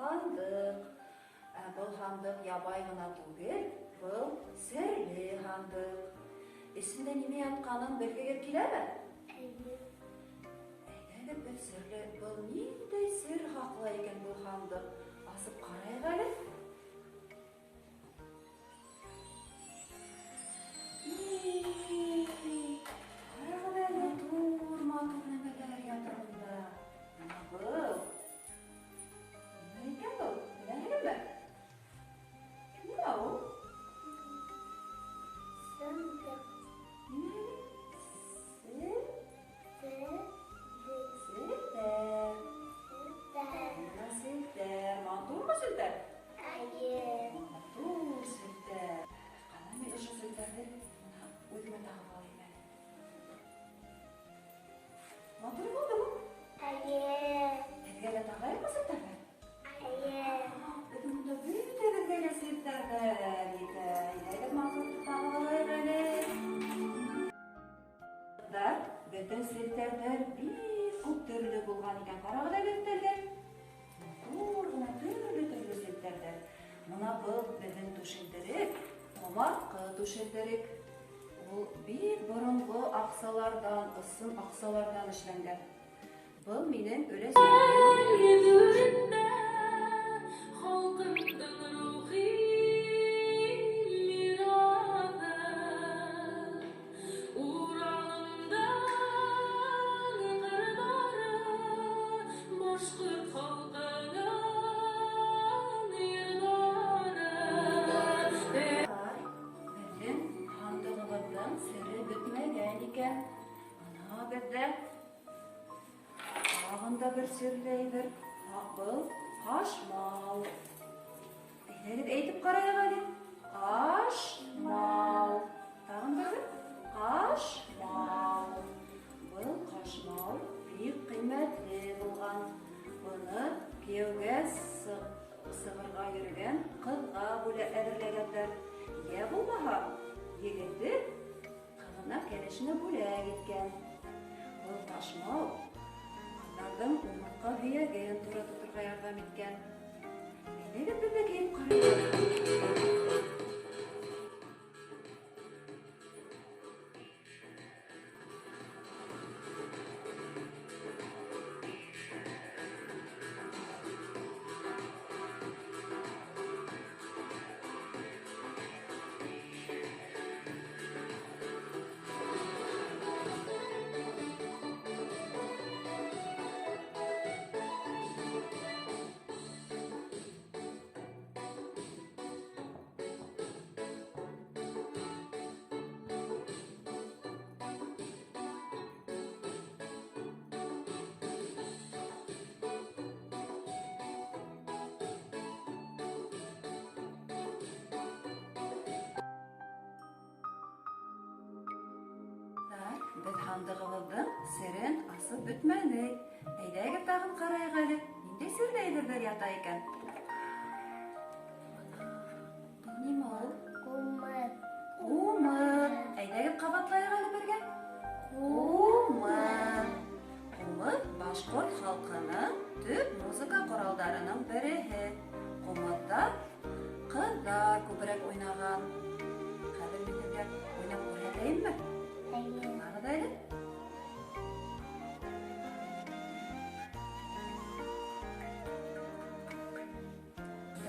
Һандыҡ. Ә был һандыҡ ябай ғына түгел, был серле һандыҡ. Эсендә нимә ятҡанын белгегеҙ киләме? Әйе. Әйҙәгеҙ, беҙ серле, был ниндәй сер һаҡлай икән был һандыҡ? Асып ҡарайыҡ әле. И, ҡарағыҙ әле, матур-матур нәмәләр ята бында. Бына был. Нимә икән был? Беләһегеҙме? Нимә ул? Сандыҡ. Нимә? Селтәр. Селтәр. Селтәр. Бына селтәр. Матурмы селтәр? Әйе. Матур селтәр. Ҡана, мин ошо селтәрҙе бына үҙемә тағып алайым әле. Матур булдымы? Әйе. Һеҙгә лә тағайыҡмы селтәрҙәр? Әйе. Беҙҙең бында бөтәбеҙгә лә селтәрҙәр етә. Әйҙәгеҙ, матур тағып алайыҡ әле. Ҡыҙҙар, беҙҙең селтәрҙәр бик күп төрлө булған икән. Ҡарағыҙ әле өҫтәлгә. Матур ғына төрлө-төрлө селтәрҙәр. Бына был беҙҙең түшелдерек, ҡомартҡы түшелдерек. Ул бик боронғо аҡсаларҙан, ысын аҡсаларҙан эшләнгән. Был минең өләсәйем. Йөҙөндә халҡымдың рухи мираҫы, Уралымдың ҡырҙары, башҡорт халҡының йырҙары. Беҙҙең һандығыбыҙҙың сере бөтмәгән икән. Бына беҙҙә тағын да бер серле әйбер. Был ҡашмау. Әйҙәгеҙ, әйтеп ҡарайыҡ әле. Ҡашмау. Тағын бер. Ҡашмау. Был ҡашмау бик ҡиммәтле булған. Быны кейәүгә сығырға йөрөгән ҡыҙға бүләк әҙерләгәндәр. Йә булмаһа, егете ҡыҙына, кәләшенә бүләк иткән. Был ҡашмау ҡыҙҙарҙың умыртҡа һөйәген тура тоторға ярҙам иткән. Әйҙәгеҙ, беҙ ҙә кейеп ҡарайыҡ. Беҙ һандығыбыҙҙың серен асып бөтмәнек. Әйҙәгеҙ, тағын ҡарайыҡ әле. Ниндәй серле әйберҙәр ята икән? Был нимә ул? Ҡумыҙ. Ҡумыҙ. Әйҙәгеҙ, ҡабатлайыҡ әле бергә. Ҡумыҙ. Ҡумыҙ башҡорт халҡының төп музыка ҡоралдарының береһе. Ҡумыҙҙа ҡыҙҙар күберәк уйнаған. Хәҙер мин һеҙгә уйнап күрһәтәйемме? Әйе. Тыңлағыҙ әле.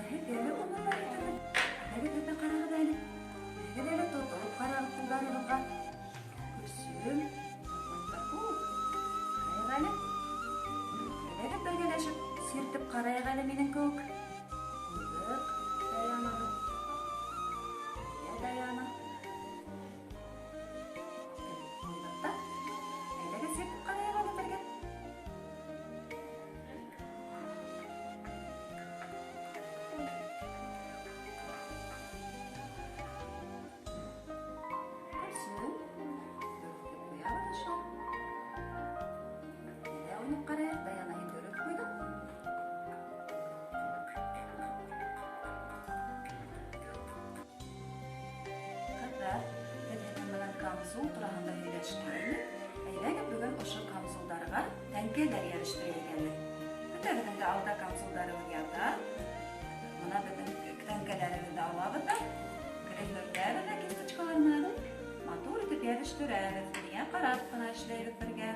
Һеҙгә лә уйнарға әйтәбеҙ. Әйҙәгеҙ, һеҙ ҙә ҡарағыҙ әле. Әйҙәгеҙ әле, тотоп ҡарағыҙ ҡулдарығыҙға. Гөлсөм, күп. Ҡарайыҡ әле. Әйҙәгеҙ, бергәләшеп сиртеп ҡарайыҡ әле минең кеүек. Ҡуйҙыҡ Даянаны. Йә, Даяна. Ҡуйҙыҡ та. Әйҙәгеҙ, сиртеп ҡарайыҡ әле бергә. Гөлсөм, бөрөтөп ҡуябыҙ ошо. Әйҙә, уйнап ҡарайыҡ. Даяна, һин бөрөп ҡуйҙың. Ҡыҙҙар, беҙ һеҙҙең менән камзул тураһында һөйләшкәйнек. Әйҙәгеҙ, бөгөн ошо камзулдарға тәңкәләр йәбештерәйек әле. Бөтәбеҙҙең дә алда камзулдарыбыҙ ята. Элдертәбеҙ ҙә кисточкалар менән матур итеп йәбештерәбеҙ. Миңә ҡарап ҡына эшләйбеҙ бергә.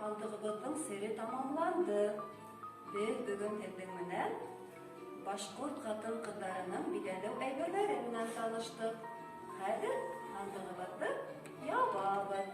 Һандығыбыҙҙың сере тамамланды. Беҙ бөгөн һеҙҙең менән башҡорт ҡатын-ҡыҙҙарының биҙәнеү әйберҙәре менән таныштыҡ. Хәҙер һандығыбыҙҙы ябабыҙ.